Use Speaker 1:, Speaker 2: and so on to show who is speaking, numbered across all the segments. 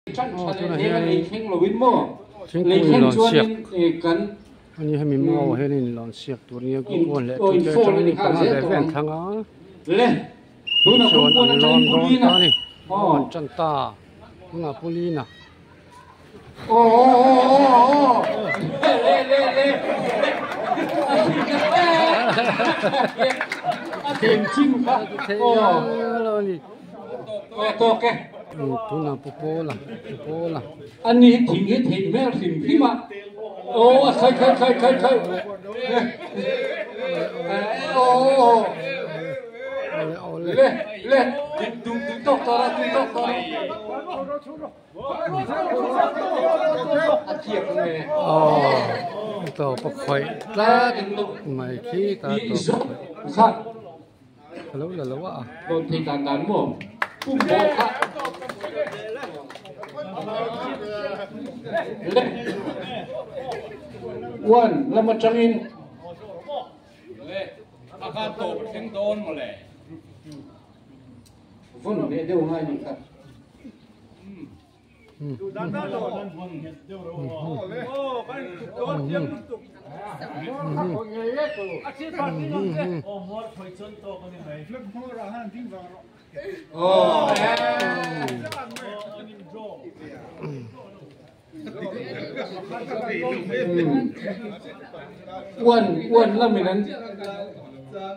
Speaker 1: Aw tunah hianin thingkung in lawn siak ani hemi mau ah hianin in lawn siak tur nia group one leh two te atangin panga ve ve an thlang a chuan an lawn dawn ta a ni aw an tan ta tunah pulina. Tunah pu Pawla pu Pawla.
Speaker 2: Ani hi thing hi theih hmel hrim hrim a aw a khai khai khai khai khai aw le le duh duh tawk tawh la duh tawk tawh la a thiak nge
Speaker 1: aw tawp a khawih tlat mai khi ta tawp a khawih. Ka lo la lo a.
Speaker 2: Dawn thei dan dan maw? Pum bawh kha. Le. One lam atangin.
Speaker 3: Le. A kha tawp thleng dawn maw le.
Speaker 2: Vawn leh deuh ngai ni kha. Uan uan lamin an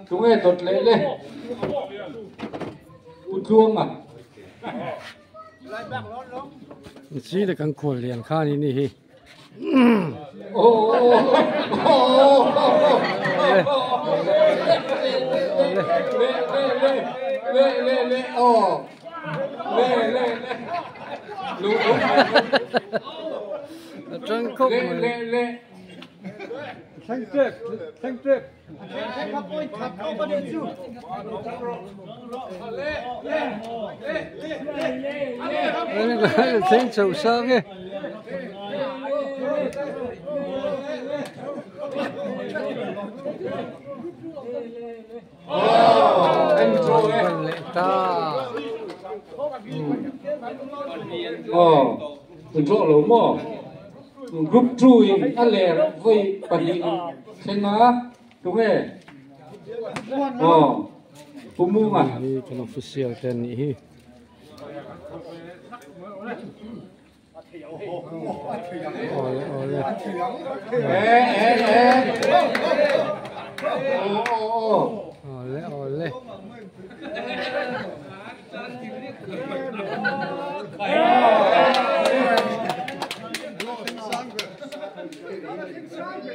Speaker 2: tunge dawt leh le Pu Tluanga.
Speaker 1: Chi le kan khual lian kha ni ni hi. Tang khawp mai. Thleng chho sang e. Ban leh ta.
Speaker 2: Aw, draw lo maw? Group 2 in a ler vawi pahnih thleng a, tunge? Aw, Pu Munga.
Speaker 1: Hi kan official te an nih hi. Awle awle. Awle awle.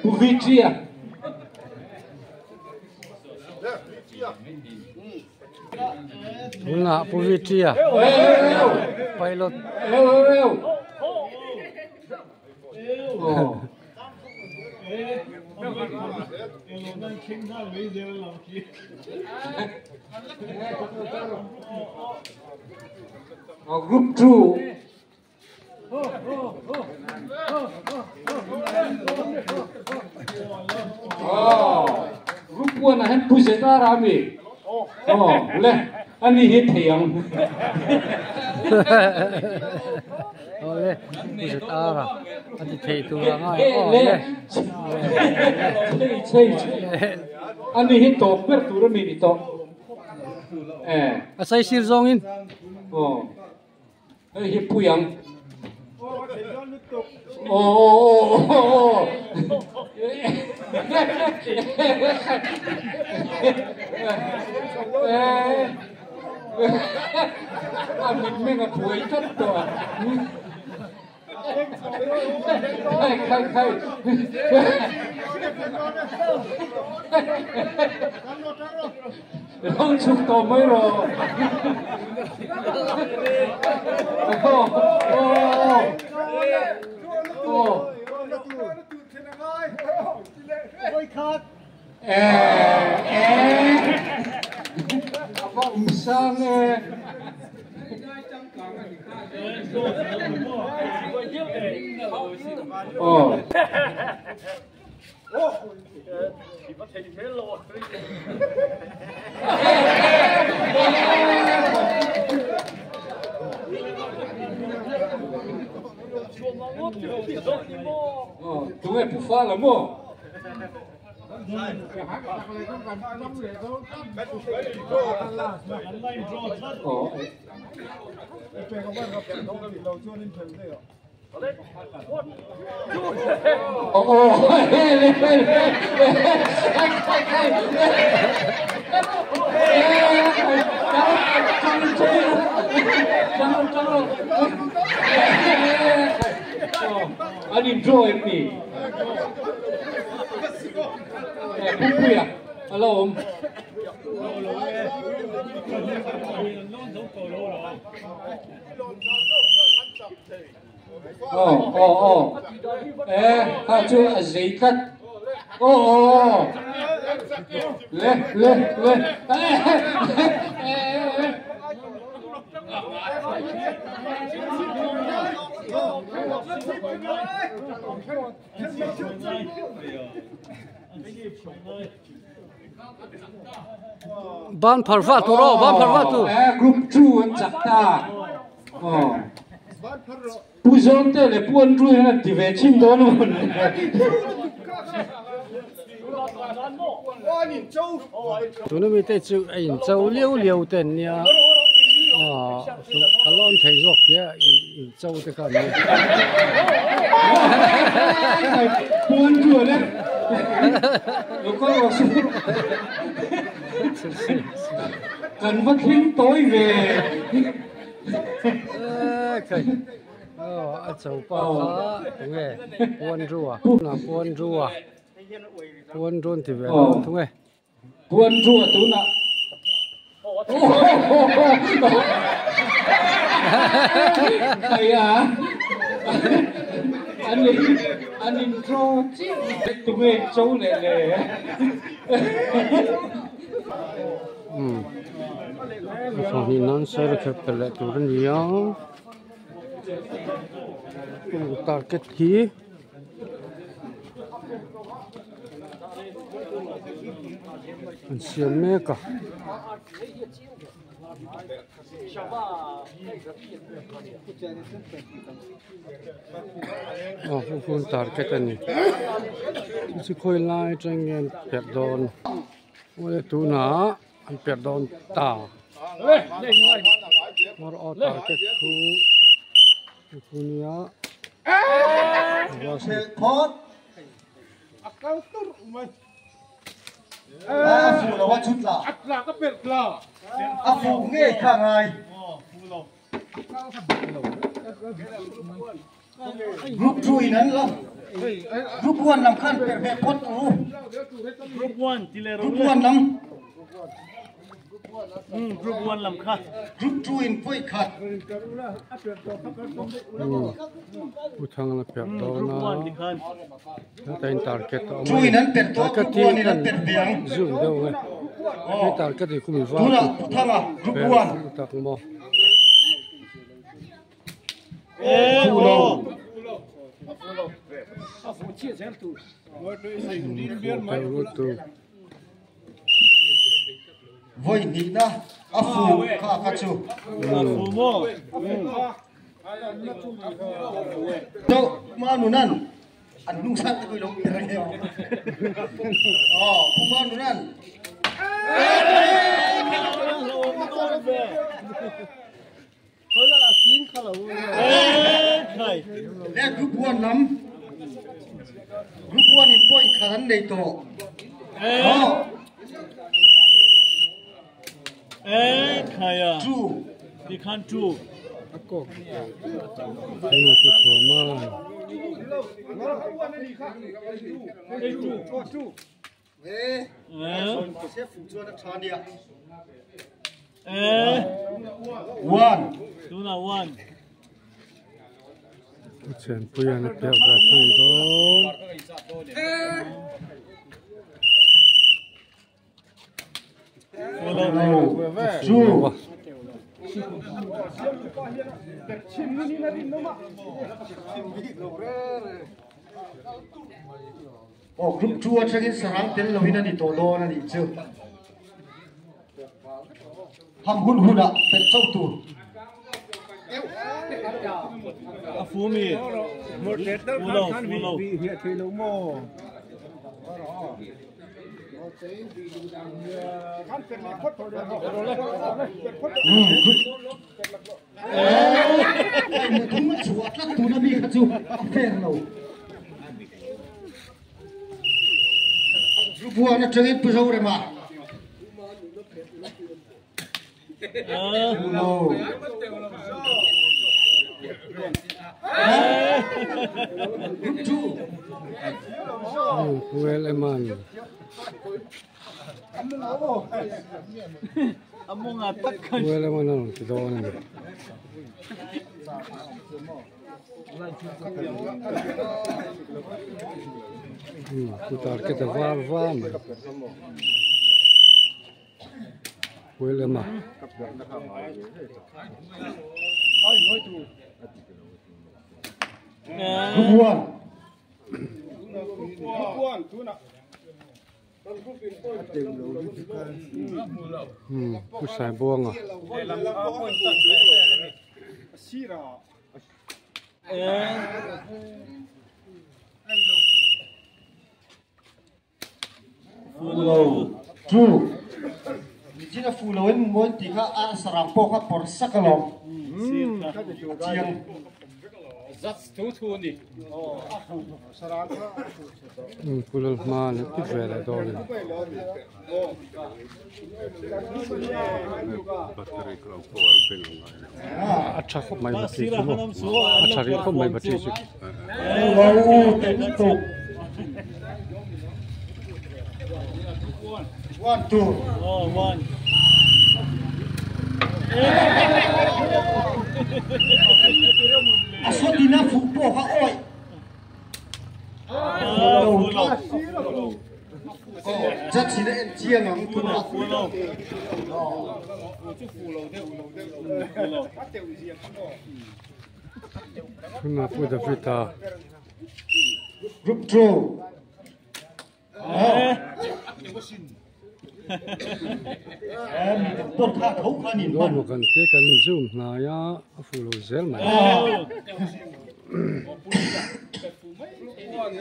Speaker 2: Pu Vitia.
Speaker 1: Tunah Pu Vitia pilot.
Speaker 2: Group 2. Group 1 ah hian Pu Zeta a mi. Aw le ani hi thei ang.
Speaker 1: Aw le Pu Zeta a ti thei tur a ngai aw le.
Speaker 2: Chei chei chei. Ani hi tawp ber tur a mi ni tawh.
Speaker 1: A saisir zawngin.
Speaker 2: Aw. Hei hi pui ang. Aw aw aw aw. A mitmeng a phuai tlat tawh a. Khai khai khai. Lo chhuk tawh mai rawh. A va awm sang e. Aw. Tunge pu fa la mo. An in draw em ni? Pupuia a lo awm. Aw aw aw e kha chu a zei tlat aw aw le le le
Speaker 1: Ban phar va tur aw ban phar va tur.
Speaker 2: Group 2 an chak ta. Aw. Pu Zawn te leh Pu Andrew hian an ti ve thin dawn a mawn le.
Speaker 1: Tuna mite chu a in cho liau liau te an nia aw ka lawn thei zawk tia in cho te kha an nia.
Speaker 2: Pu Andrew a le lokal rawh se. Kan va thleng tawi ve.
Speaker 1: A cho pa kha tunge puanrua puanrua puanrua an ti ve lo tunge
Speaker 2: puanrua tunah an in draw chiah tunge cho leh le.
Speaker 1: Pahnih nan sir kher pe leh tur a ni a target hi an siam mek a. Aw hei hi target a ni chu chu khawi lai atang nge an perh dawn. Awle tunah an perh dawn ta hmar aw target khu khu nia
Speaker 4: Group 2 in an la Group 1 lam khan per ve phawt u
Speaker 5: Group 1 ti le
Speaker 4: Group 1 lam
Speaker 5: Group 1 lam kha
Speaker 4: Group 2 in point khat
Speaker 1: U thang la per dawn a heta in target a awm
Speaker 4: 2 in an per tawh
Speaker 1: target
Speaker 4: Group
Speaker 1: hi
Speaker 4: 1 in an per ve ang
Speaker 1: zun deuh nge hei target hi khumi var
Speaker 4: Tunah Pu Thanga Group 1
Speaker 1: tak maw.
Speaker 4: Vawi hnihna a fu kha kha chu. To Manunan an hnung sat te pawh i lo per ang em. Aw Pu Manunan. Le group 1 lam group 1 in point khat an nei tawh two
Speaker 5: tikhan two
Speaker 4: One.
Speaker 5: Tuna one.
Speaker 1: Chenpui an piah ve thung dawn.
Speaker 4: Two. Aw group 2 atangin sarang tel loin a ni tawh dawn a nih chu. Ham hun hunah perh chauh tur.
Speaker 5: A fu mi. Fu lo, fu lo.
Speaker 4: Thum chhuah tlat tuna mi kha chu a fair lo. Group 1 atangin Pu Zorema. Lo. Group 2.
Speaker 1: Well eman.
Speaker 5: Amunga tak kan.
Speaker 1: Well eman an ti dawn ani. Pu target a var va mai. Well ema.
Speaker 4: Group 1.
Speaker 1: Pu Sai Buanga.
Speaker 4: Fulo. Two. Michina fulo in moi ti kha a sarang pawh kha por sak alawm. Chiang.
Speaker 3: Zat thu thu ni.
Speaker 1: Pulal hma ni ti ve le dawn ani. A tha khawp mai battery chu maw. A tha rih khawp mai battery chu.
Speaker 4: Lo ten tuk. 1 2.
Speaker 5: Oh, 1.
Speaker 4: Asotina fu pawh kha oi.
Speaker 5: Fulo.
Speaker 4: Judge in en chiang ang tuna.
Speaker 5: Fulo.
Speaker 1: Tuna Pu David a.
Speaker 4: Group 2. Por kha tho kha ni
Speaker 1: Lo mo kan te kan zoom hnai a a fu lo zel mai.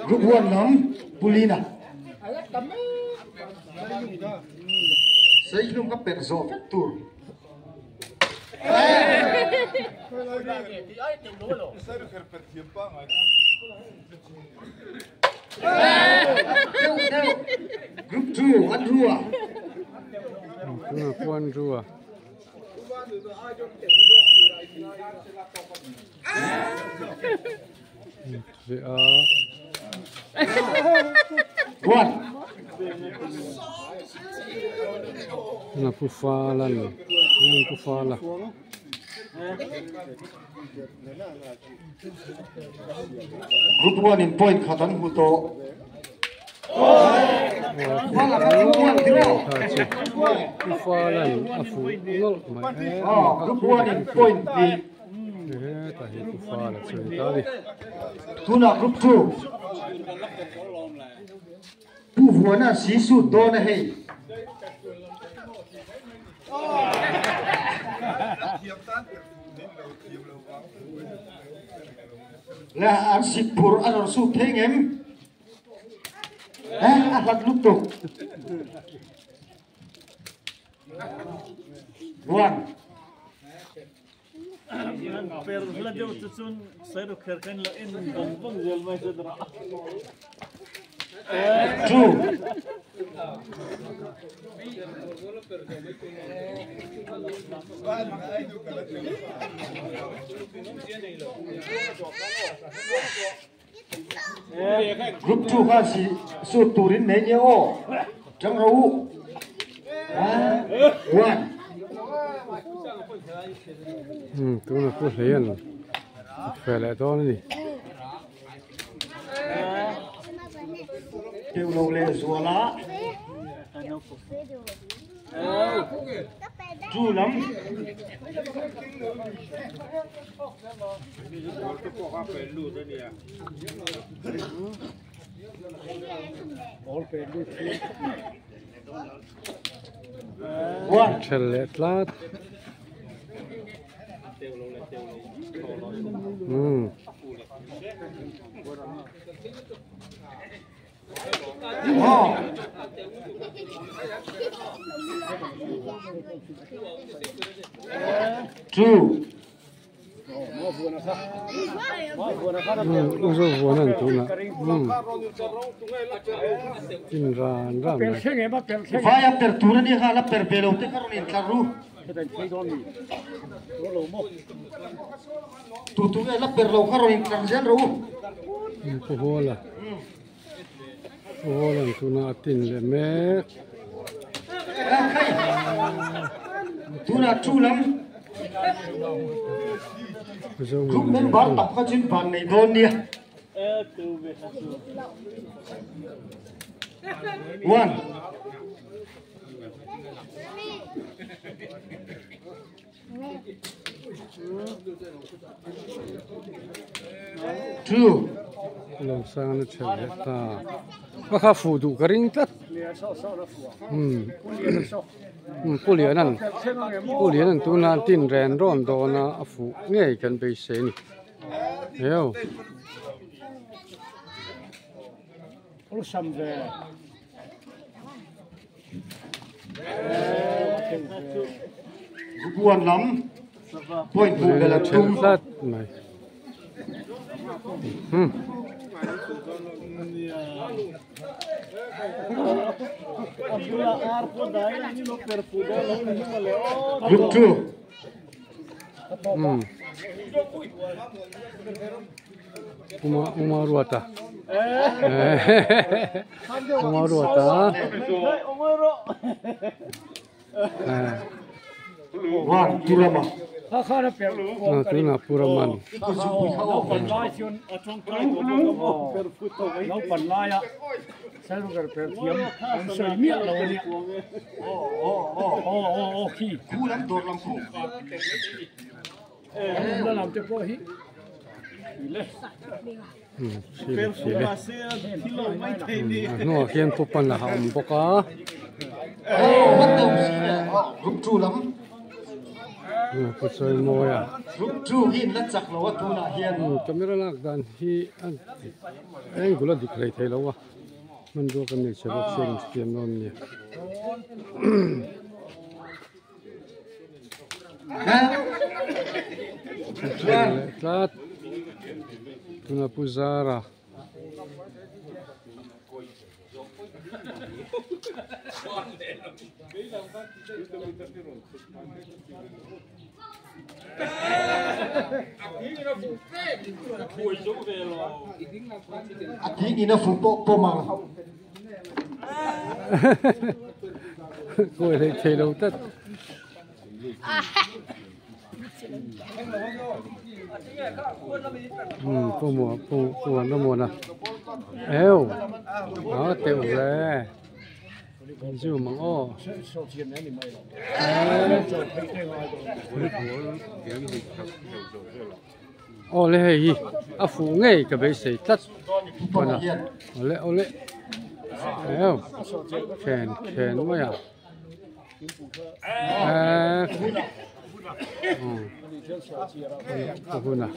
Speaker 4: Group 1 lam Pulina. Sei hlum ka per zo vek tur. Group 2 Andrua.
Speaker 1: Tuna Pu Andrua. Ve a.
Speaker 4: 1.
Speaker 1: Tuna Pu Fala ni. Pu Fala.
Speaker 4: Group 1 in point khatan hu to. Fala kha group 1 tiro.
Speaker 1: Pu Fala ni a fu nol mai.
Speaker 4: Group 1 in point ni.
Speaker 1: Ta hi Pu Fala chu ni ta ni.
Speaker 4: Tuna group 2. Pu Vuana si su do na hei. La an sit pur an su theng em. A hlat lut tuk. 1.
Speaker 5: Per la deu chun sai ro kher kan la en bang bang zel mai se dra.
Speaker 4: 2. Group 2 kha si su turin nei nia o. Chang ro u. 1.
Speaker 1: Tuna Pu Hleian fe le dawn ani.
Speaker 4: Teu lo le zuala. 2 lam. One.
Speaker 1: Thel le tlat.
Speaker 4: Two.
Speaker 1: Uzo vuanan tuna. Tin ran ran.
Speaker 4: Vaya per tura ni kha la per belo te karon in tlaru. Tu tu la per lo karon in tlar zel ro.
Speaker 1: Pu hola. Pu hola tuna tin le mek.
Speaker 4: Tuna chu lam. Group member tam kha chin ban nei don nia. One. Two.
Speaker 1: Long sang na chel le ta. Ka kha fu du ka ring tlat. Pulian an tuna tin ren ron dona a fu ngei kan be se ni. Eo.
Speaker 4: Guan lam point bu bela tum
Speaker 1: tlat mai.
Speaker 4: Group 2.
Speaker 1: Uma ruata. Uma ruata.
Speaker 4: One, Purama.
Speaker 1: Tuna Puraman. No hian pupan la ha um boka.
Speaker 4: Group 2 lam.
Speaker 1: Pu choi moya.
Speaker 4: Group 2 hin la chak lo tuna hian.
Speaker 1: Camera lak dan hi an angle dik lei thei lo wa. Man do kan nei chebok seng tiam non ni. Tlat. Tuna Puzara.
Speaker 4: Ating ina fu po po mang.
Speaker 1: Koi lei thei lo tat. Pu mùa pu pu nó mùa nè. Eo. Đó tiêu re. Dù mang ô. Ô lê hi. A phụ ngay cái bể sấy tắt. Ô lê ô lê. Eo. Khen khen quá à. Huna.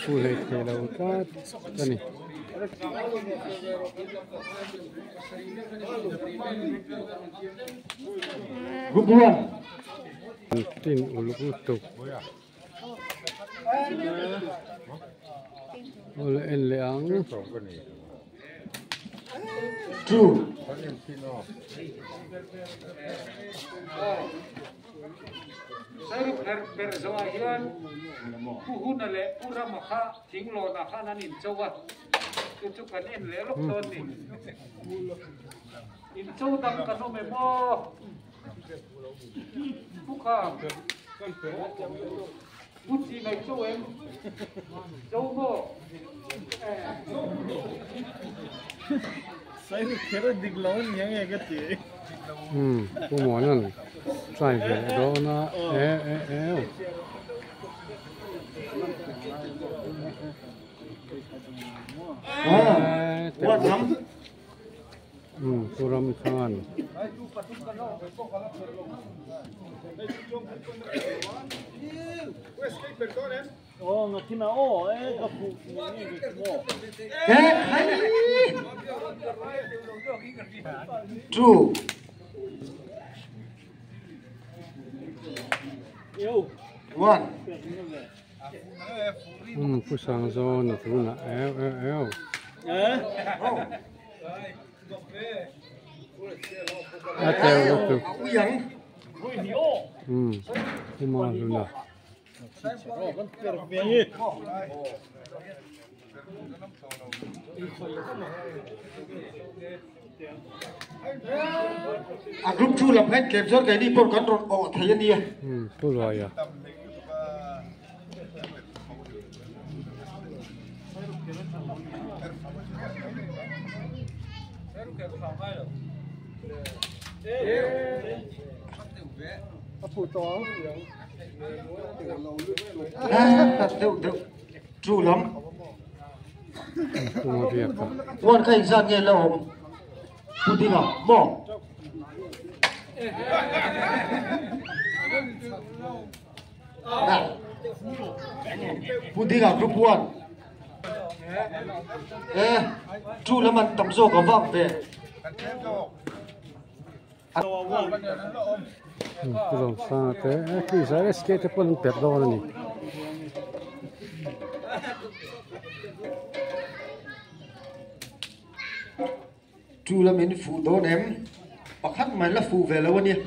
Speaker 1: Phụ lệ thế đâu ta cái này tin uluk utuk ole en leang
Speaker 4: two
Speaker 2: Saru per zoa hian puhuna le pura makha thinglo na khan an in chowa chu chu kan en le lok ton ni in chou dang kan me mo
Speaker 1: Pu Muanan try ve dawn a e e e Pu Ram Khan.
Speaker 4: Two. One.
Speaker 1: Pu Sang zawn a tunah eu eu eu. A teu lutuk. Pu Mahluna.
Speaker 4: A group 2 lam khan tlem chuan keini pawh kan rawn awh thei a nia.
Speaker 1: Pu Luaia.
Speaker 4: Deuh deuh chu lam. One kha inzat nge la awm Pu Dinga maw? Pu Dinga group 1. Eh, chu lam an tam zawk a vang ve.
Speaker 1: Pu Lawmsanga te khi zai SK te pawh an perh dawn a ni.
Speaker 4: Chu lam in fuh dawn em? Pakhat mai la fuh ve lo a nia.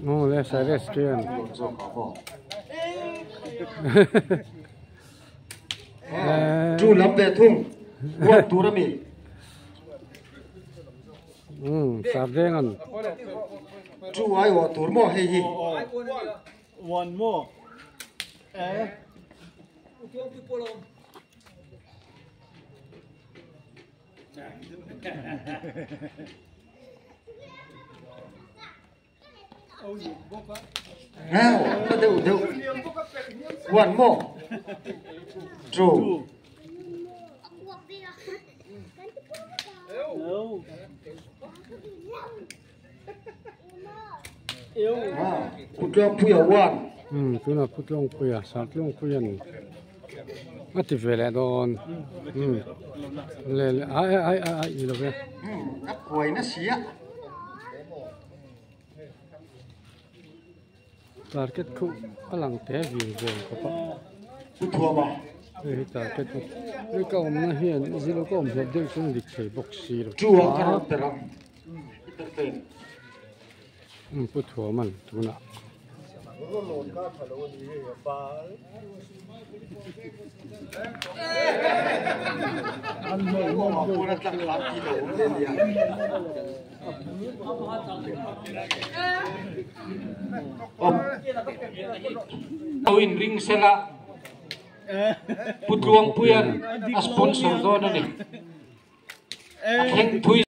Speaker 1: Aw le sai SK an.
Speaker 4: Chu lam ve thung huat tur a mi.
Speaker 1: Sar deng an.
Speaker 4: Chu ai awh tur maw hei hi.
Speaker 5: One more. Eh.
Speaker 4: Nào, deuh deuh. One more. Two. Putlong Puia one.
Speaker 1: Tuna Putlong Puia, Sartlong Puia ni. A ti ve leh dawn. Le le ai ai ai ai ni lo ve.
Speaker 4: A kuai na sia.
Speaker 1: Target khu a lang te vir vel khawp a.
Speaker 4: Pu Thuama.
Speaker 1: Hei hi target a hei ka awmna hian zilo ka awm hlawp deuh chuan dik thei bawk si lo.
Speaker 4: Chu a ka rawn per ang. I per pen.
Speaker 1: Pu Thuaman tunah.
Speaker 2: In ring sela Pu Tluangpuian a sponsor dawn a ni. A thleng thui.